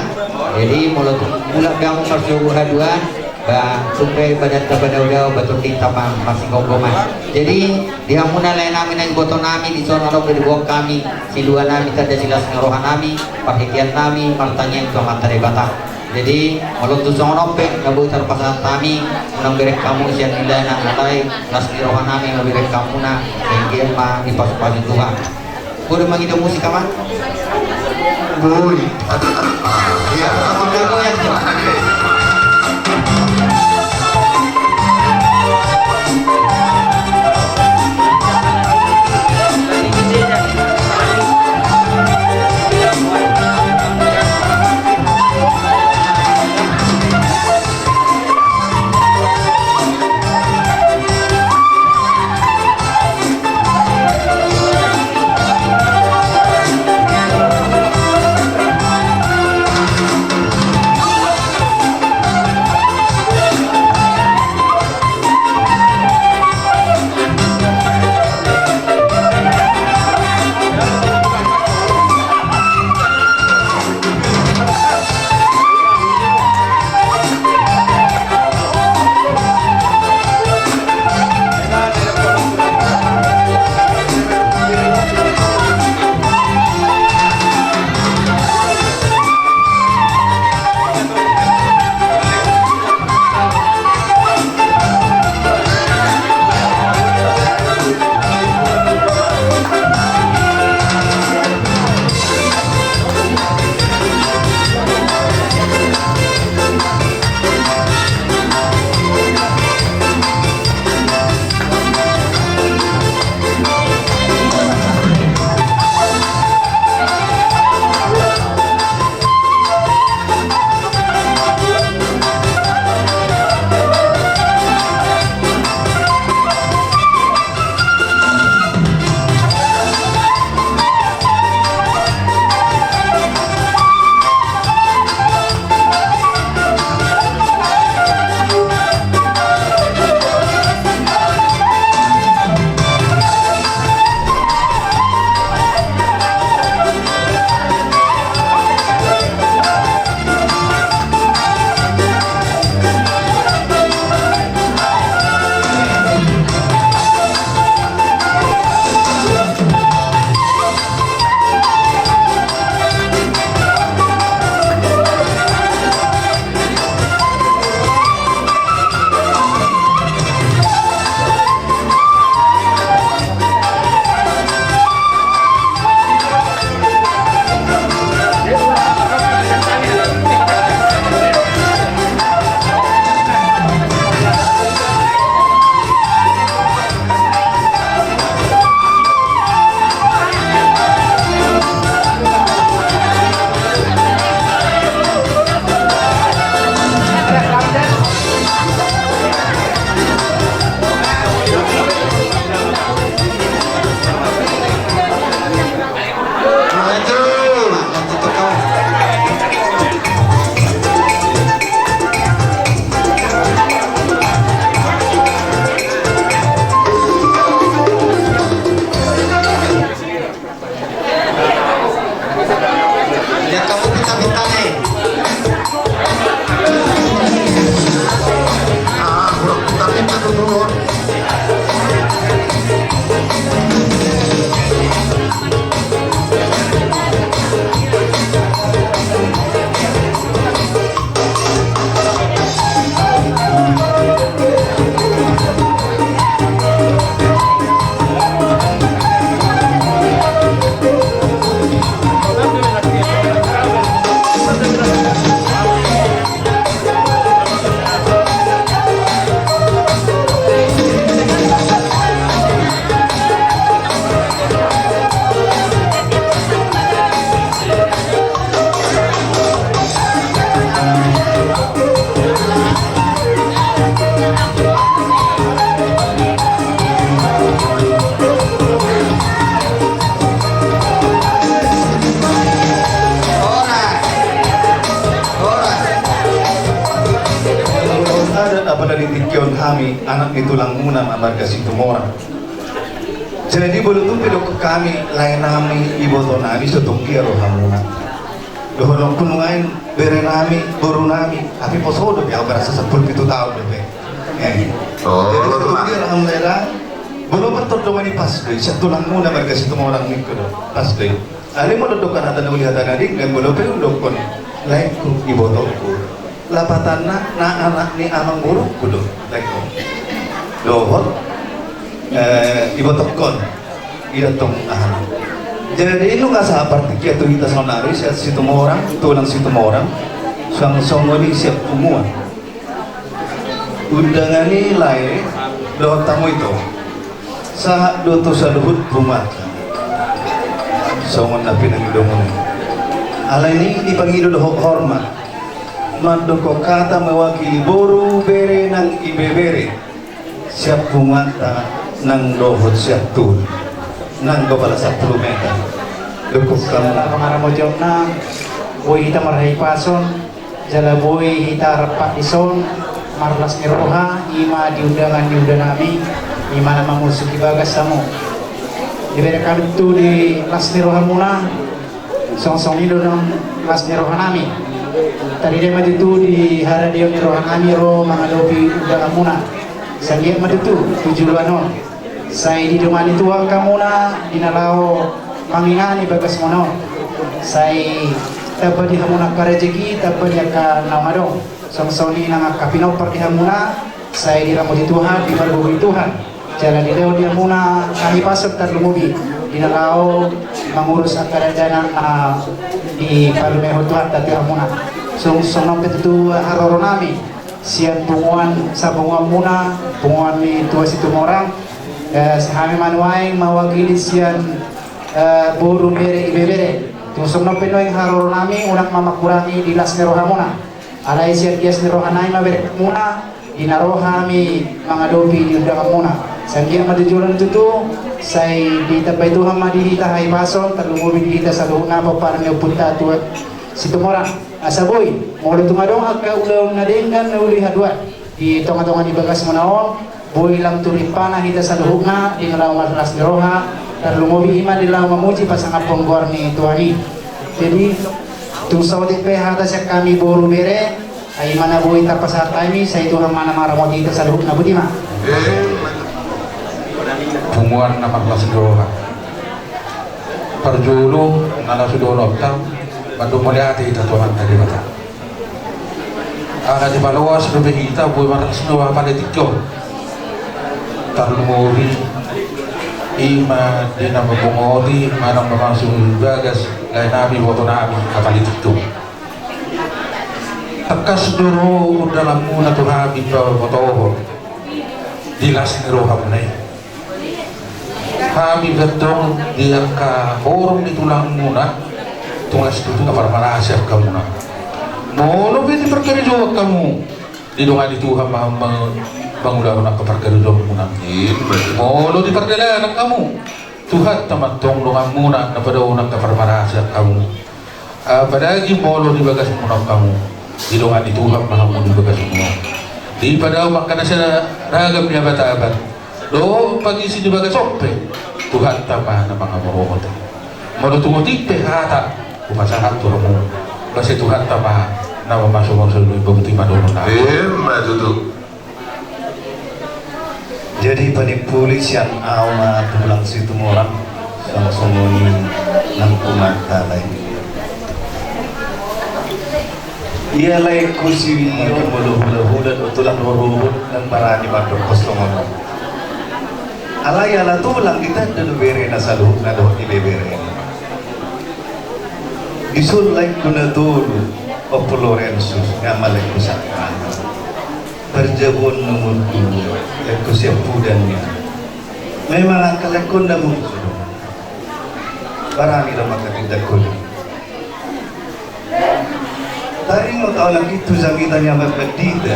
Jadi molo tung mulak pe hamu marsiobu haduan, ba tung pe badanta ba dao-dao, ba tondinta ma marsigomgoman. Jadi di hamuna lae nami nang iboto nami, dison adong do diboan hami silua nami, tanda silas ni roha nami, parhitean nami martangiang tu Amanta Debata. Jadi molo tung songon on pe na boi tarpasahat hami, unang bereng hamu sian nilana, alai las ni roha nami mamereng hamuna, sai anggiat ma dipasupasu Tuhan. Boi do mangido musik, Amang? Boi. Iya. Boi, ya. Apala di tingki on hami anak ni tulangmuna ma marga Situmorang. Jadi molo tung pe dohonon hami lae nami, iboto nami, so tung dia rohamuna. Dohononku nuaeng bere nami, boru nami, tapi poso dope au, berasa sampulu pitu taon dope. Eh. Oh, jadi so tung dia rohamuna. Molo partordongan i pas do i, sian tulangmuna marga Situmorang ningku do, pas do i. Alai molo dohonon hata na uli, hata na denggan, molo pe hudokkon laengku, ibotongku, lapatanna na anak ni amangborungku do laengku. Dohot, eh, ibotongkon. Ida tong aha. Jadi nunga sahat partingkian tu hita saonari, sian Situmorang, tulang Situmorang, suang songon i sian punguan. Undangan i lae dohot hamu ito, sahat do tu saluhut punguanta. Songon na pinangidomuna i. Alani i dipangido dohot hormat, mandok hata mewakili boru, bere nang ibebere sian punguanta nang dohot sian Toru, nang do pala sampulu meter. Dukung hamu. Sala pangaramotionna, boi hita marhahipason, jala boi hita rap dison marlas ni roha, i ma di undangan ni unda nami, i ma na mangusung i bagas hamu. Dibereng hami tutu di las ni rohamuna, songon i do nang las ni roha nami. Tarida ma tutu di haradeon ni roha nami ro mangadopi undanganmuna. Sanggiat ma tutu tu joloan on. Sai didongani Tuhan hamuna di na laho mangingani bagasmuna on. Sai tamba di hamuna angka rejeki, tamba di angka naung adong. Songon i nang angka pinompar di hamuna, sai diramoti Tuhan, dipargogoi Tuhan. Jala dilehon di hamuna hahipason tarlumobi di na laho mangurus angka dakdanak na dipalumehon Tuhanta tu hamuna. Songon on pe tutu haroro nami sian punguan, sapunguanmuna, punguan ni tua Situmorang, eh, hami ma nuaeng mewakili sian, eh, boru, bere, ibebere. Tung songon on pe nuaeng haroro nami, unang ma mangkurangi di las ni rohamuna. Alai sian ias ni roha nami ma bereng hamuna di na ro hami mangadopi di undanganmuna. Sanggiat ma tu joloan tutu, sai ditambai Tuhan ma di hita hahipason, tarlumobi di hita saluhutna pomparan ni ompunta tu Situmorang. Asa boi, molo tung adong angka ulaon na denggan na uli haduan di tongatonga ni bagasmuna on, boi lam tu rimpana hita saluhutna di na laho marlas ni roha, tarlumobi i ma di laho mamuji pasangaphon goar ni Tuhan i. Jadi, tung saotik pe hata sian hami boru, bere, ai i ma na boi tarpasahat hami, sai Tuhan ma na mangaramoti hita saluhutna, boti ma. Punguan na marlas ni roha. Parjolo na laos dohononta, mandok mauliate hita tu Amanta Debata. Ala dipaloas dope hita boi marlas ni roha pala di tingki on. Tarlumobi i ma di na mambongoti manang mamasu bagas lae nami, iboto nami, apala di tingki on. Tangkas do ro undanganmuna tu hami pabotohon di las ni rohamuna i. Hami pe antong di angka horong ni tulangmuna, tung las tutu na parmarasi angka muna. Molo pe diparkarejohon hamu, didongani Tuhan ma hamu mangulahon angka parkarejoanmuna. Molo dipardalanan hamu, Tuhanta ma antong donganmuna na padaohon angka parmarasi angka muna. Apalagi molo di bagasmuna on hamu, didongani Tuhan ma hamu di bagasmuna on. Dipadao ma angka na sai ragam ni abat-abat dohot pangisi di bagas on pe, Tuhanta ma na mangamorothon. Molo tung otik pe hata hupasahat tu hamu, basa Tuhanta ma na mamasumasu. Boti ma dohononnami. Ima tutu. Jadi panimpuli sian au ma tulang Situmorang, songon i nang punguanta lae. Ia laengku si Widi on, molo hulahula do tulang rorobot, ndang barani mandok songon on. Alai ala tulang ditanda do berena saluhutna dohot ibeberena. Dison laengku na tolu, Ompu Lorensus, nga ma laengku sangkap. Parjabu on nomor dua, laengku siampudan i. Memang angka laengkon na mursu do. Barani do mangkatindangkon. Taringot au nangkin tu jamita ni Amanta Pandita.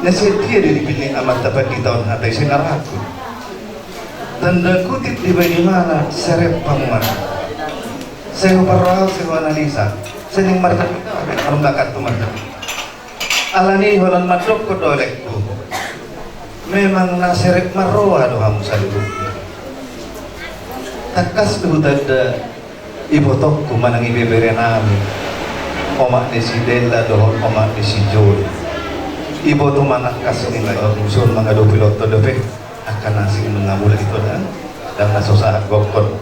Na sian dia do dipillit Amanta Pandita on hata i, sai na ragu. Tanda kutip dibaen ibana, serep panguan. Sai huparrohahon, sai huanalisa. Sai naeng marjamita, adong na kan tu marjamita. Alani i holan mandokkon do, lelengku, memang na serep marroha do hamu saluhutna. Tangkas do hutanda ibotongku manang ibebere nami, omak ni si Della dohot omak ni si Joni. Iboto ma tangkas ni lae, on mangadopi loto dope angka na asing na mangula ito da, ndang na so sahat gokhon.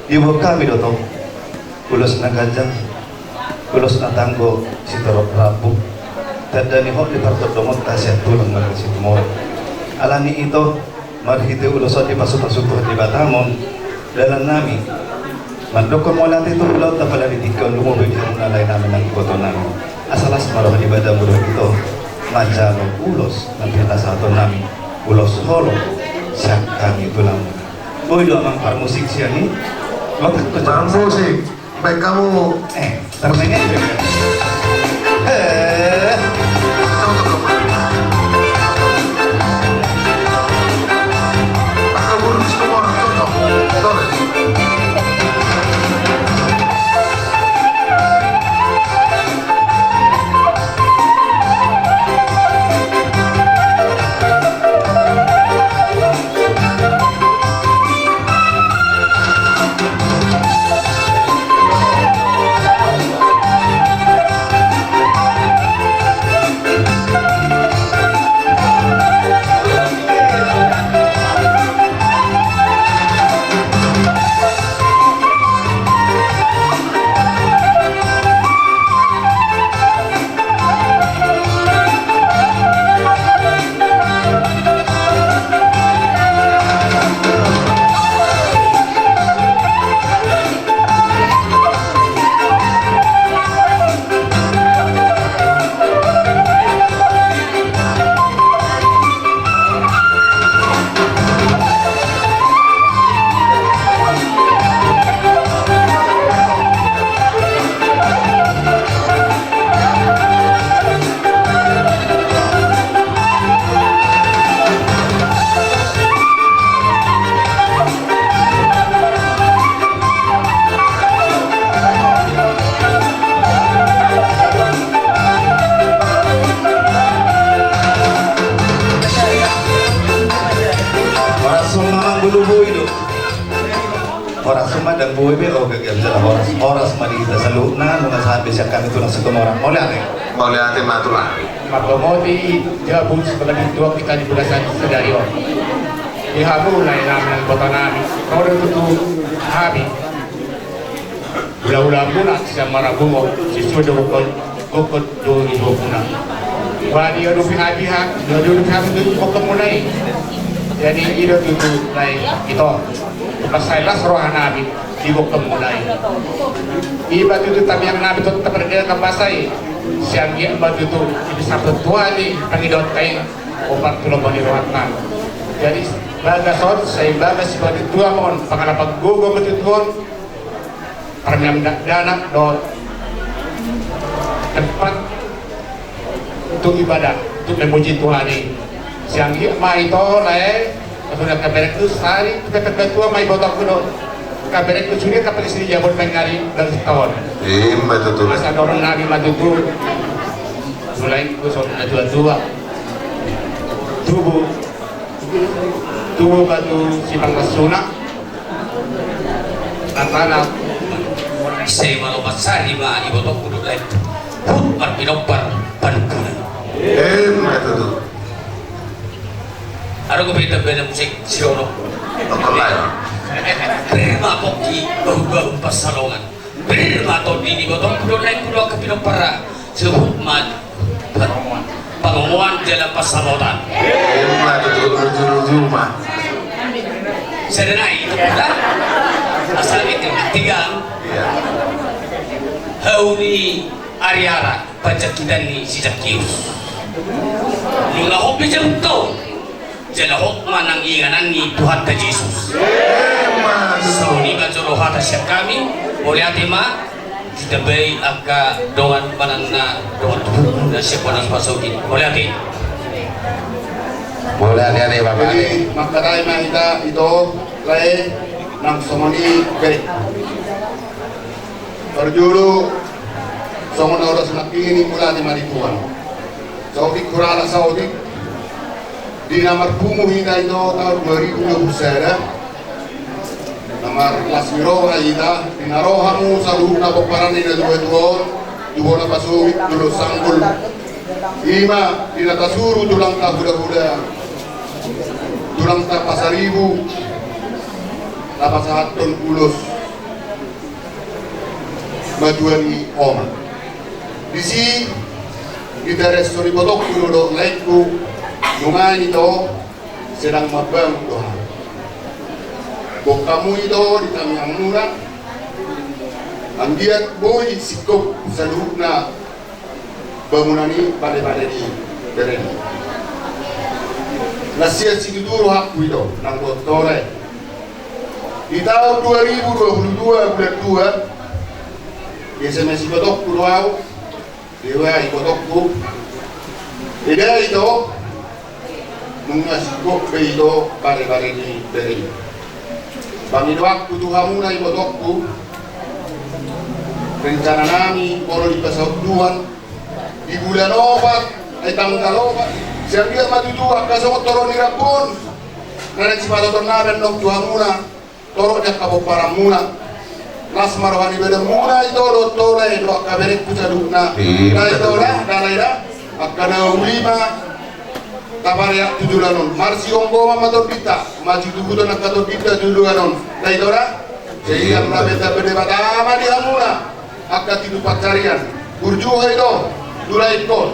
Diboan hami do tong ulos na ganjang, ulos na tanggo sitorop rambu. Tanda ni hot ni partondion ta sian tulang marga Situmorang. Alani i ito, marhite ulos on dipasupasu Tuhan Debata ma on dalan nami mandokkon mauliate tu Debata, apala di tingki on lumobi di hamuna lae nami nang iboto nami. Asa las ma roha ni Debata molo ito manjalo ulos na pintasahaton nami, ulos holong sian hami tulang. Boi do amang parmusik sian i? Otak ko parmusik. Baik kamu. Eh, terdengar. Eh. Cocok, cocok. Pakai burung di semua orang, cocok. Cocok. Horas ma, manggulu boi do. Horas ma, ndang boi be, oh, gagal, jala horas. Horas ma di hita saluhutna, nunga sahat be sian hami tulang Situmorang. Mauliate. Mauliate ma tulang. Marlomoti jabu sebagai tuak hita di bagasan sadari on. Di hamu lae nami nang iboto nami, ro do tutu hami hulahula muna sian Marabungo, sisue do gokhon, gokhon do iboto muna. Ba diadopi hami, ha, diadopi hami tu gokhon muna i. Jadi i do tutu lae ito, mansai las roha nami di gokhon muna i. Iba tutu tamiang nami tu tapardenggan basa i. Sian i ma tutu disamput Tuhan i pangidoanta i, opat tu lomo ni rohanta. Jadi bagas on sai bagas sipangidoan ma on, pangalapan gogo ma tutu on. Parmeam dakdanak dohot tempat untuk ibadah, untuk memuji Tuhan i. Sian i ma ito lae, sude angka berengku sari, tu angka tua ma ibotongku do. Angka berengku sude angka pangisi ni jabu on mangari dari sitahon. Ima tutu. Asa dohonon nami ma tutu. Sulaingku songon natuatua. Tubu. Tubu batu simpang rasuna. Tangkana. Sai malo mansari ma ibotongku dohot laengku. Hut marpinompar panungkunan. Ima tutu. Adong dope tambana musik sirono. Oke, baik. Ber ma pongki bahu-bahu pansalongan. Ber ma tondi ni ibotongku dohot laengku dohot angka pinompar. Suhut ma pangomoan jala pansamotan. Ima tutu, ruju-ruju ma. Sada nai, asal itu tiga. Iya. Hau ni ariara, panjangkitan ni si Zakius. Nunga hot be jabunta on. Jala hot ma nang inganan ni Tuhanta Jesus. Songon i ma jolo hata sian hami, mauliate ma, ditambai angka dongan manang na dongan tubu na sian bona pasogit. Mauliate. Mauliate, ale, Bapak. Jadi, mangkatai ma hita ito, lae, nang songon i be. Parjolo, songon na hurasa nangkin i, mauliate ma di Tuhan. Saotik hurang saotik. Di na marpungu hita ito taon dua ribu dua puluh sada, na marlas ni roha hita, di na ro hamu saluhutna pomparan ni na tua-tua on, tu bona Pasogit, tu Dolok Sanggul. Ima di na tasuru tulangta hulahula, tulangta Pasaribu, tapasahathon ulos matua ni oma. Disi ditareshon ibotongku dohot laengku, nunga ito sedang mambangun do hami. Bongkamu ito di tangiangmuna, anggiat boi singkop saluhutna bangunan i pade-pade ni bere i. Na sian situtu rohangku ito nang dohot tore. Di taon dua ribu dua puluh dua bulan dua, di S M S ibotongku do au, di W A ibotongku. Eda ito, nunga singkop be ito pade-pade ni bere i. Pangidoanku tu hamuna ibotongku, rencana nami molo dipasaut Tuhan, di bulan opat, eh, tanggal opat, sai anggiat ma tutu angka songon torop ni rambu on na naeng sipatoton nami annon tu hamuna, torop ni angka pomparanmuna. Las ma roha ni badanmuna ito dohot tore dohot angka berengku saluhutna. Iya, na ito betul. Da, da lae da, angka na uli ma tapareak tu joloan on. Marsigomgoman ma tondinta, marsihutuhuton angka tondinta tu joloan on. Na ito da, sehingga. Iya, betul. Mangabeta be Debata ma di hamuna angka tintu pansarian. Burju ho ito, tu laengkon.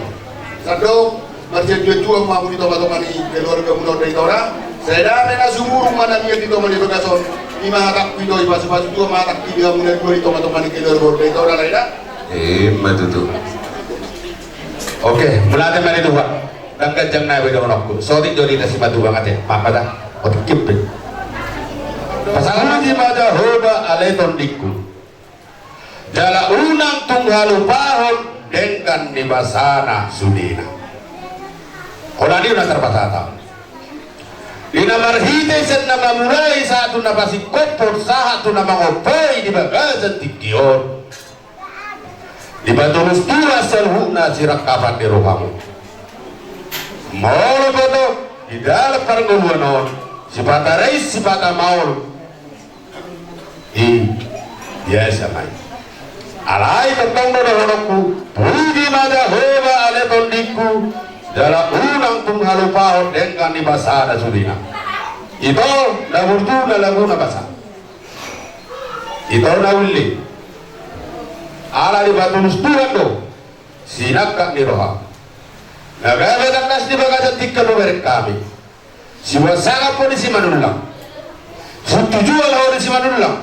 Sandok marsianjuanjuan ma hamu di tongatonga ni keluargamuna on da ito da. Sai dame na sumurung ma na mian di tonga ni bagas on. Ima hatangku ito, dipasupasu Tuhan ma hatangki di hamu na dua di tongatonga ni keluarga on da ito da lae da. Ima tutu. Oke, mauliate ma di Tuhan. Ndang ganjang nai be dohononku. Saotik do di na simatubang ate. Mama da. Otik kipe. Pasahathon ma Jahowa ale tondingku. Jala unang tung halupahon denggan ni basana sudena. Holan i na tarpatata. Di na marhite sian na mamulai sahat tu na pasingkophon sahat tu na mangompoi di bagasan tingki on. Dipatulus Tuhan saluhutna sirangkapan ni rohamu. Molo boto di dalan parngoluan on, sipata rais sipata maol. I, biasa ma i. Alai tongtong do dohononku, puji ma Jahowa ale tondingku, jala unang tung halupahon denggan ni basana sudena. Ito na burju na laguna basa. Ito na uli. Ala dipatulus Tuhan do sinangkap ni roha. Na gabe tangkas di bagasan tingki on bereng hami. Sibuat sangap ho di Simanullang. Sibuat tujuan ho di Simanullang.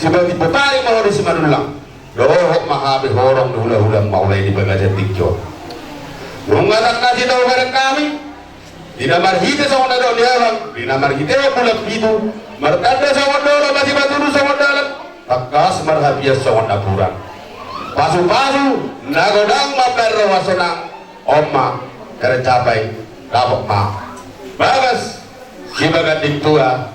Sibuat botari ma ho di Simanullang. Dohot ma hami horong ni hulahula maulai di bagasan tingki on. Nunga tangkas ito bereng hami. Di na marhite songon na dok ni abang, di na marhite bulan pitu, martanda songon dolok, masipatulus songon dalan, tangkas marhapian songon napuran. Pasupasu na godang mambahen roha sonang, on ma tercapai, dapot ma bagas sibaganding tua.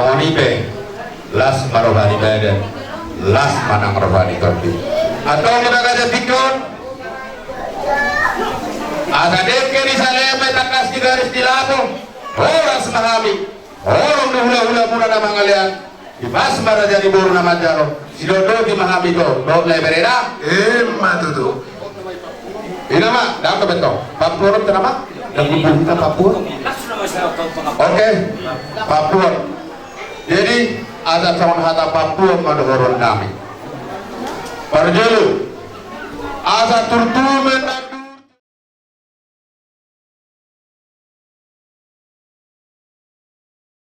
Songon i pe, las ma roha ni badan, las ma nang roha ni tondi. Antong di bagasan tingki on, asa dengke ni salepe tangkas di garis di lapo, horas ma hami, holong ni hula-hula muna na mangalean, di pas ma raja ni boru na manjalo, sidok-dok i ma hami tu, dohot na i bereda. Ima tutu. Ina ma, dang tu beto. Papuon tu nama? Dang di buka papuon. Oke, papuon. Jadi, asa songon hata papuon ma dohonon nami. Parjolo, asa turtu menang.